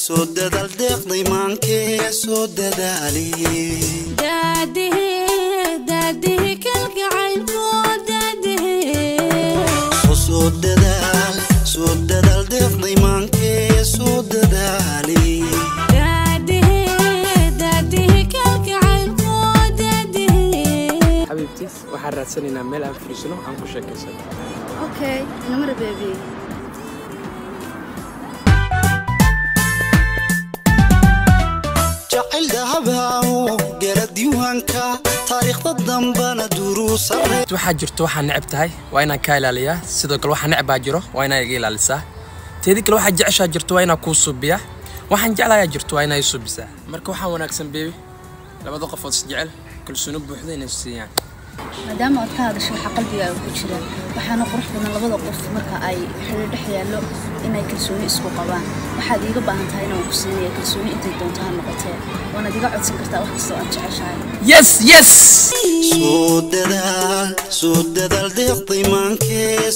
Soo dadaal deeqday maankee, soo dadaali. Daadihi, daadihi kalgacaylku daadihi. Soo dadaal, soo dadaal deeqday maankee, soo dadaali. Daadihi, daadihi kalgacaylku daadihi. Xabiibti, waxaan raadsanaynaa meel aan fadhiisano, aan ku sheekaysano. Okay, namar baby. Jacayl dahabaawo gala diiwaanka taariikhda dambana duruusare. Waxaa jirto waxaa neceb tahay waa inaan kaa ilaaliyaa, sidoo kale waxaa necbaa jiro waa inaa iga ilaalisaa, teedi kale waxaa jeceshaa jirto waa inaa kuu suubiyaa, waxaan jeclayaa jirto waa inaa ii suubisaa. Marka waxaa wanaagsan baby, labada qofood is jecel kalsooni buuxda inay siiyaan. Maadaama aad ka hadasho waxaa qalbigaaga ku jira, waxaana qurux badan labada qof marka ay xiriir dhex yaallo inay kalsooni isku qabaan. Waxaad iiga baahan tahay inaan ku siinaya kalsooni intay doonto ha noqotee, waanaad iga codsan kartaa wax kastoo aad jeceshahay. Yes, yes. Soo dadaal, soo dadaal deeqday maankee,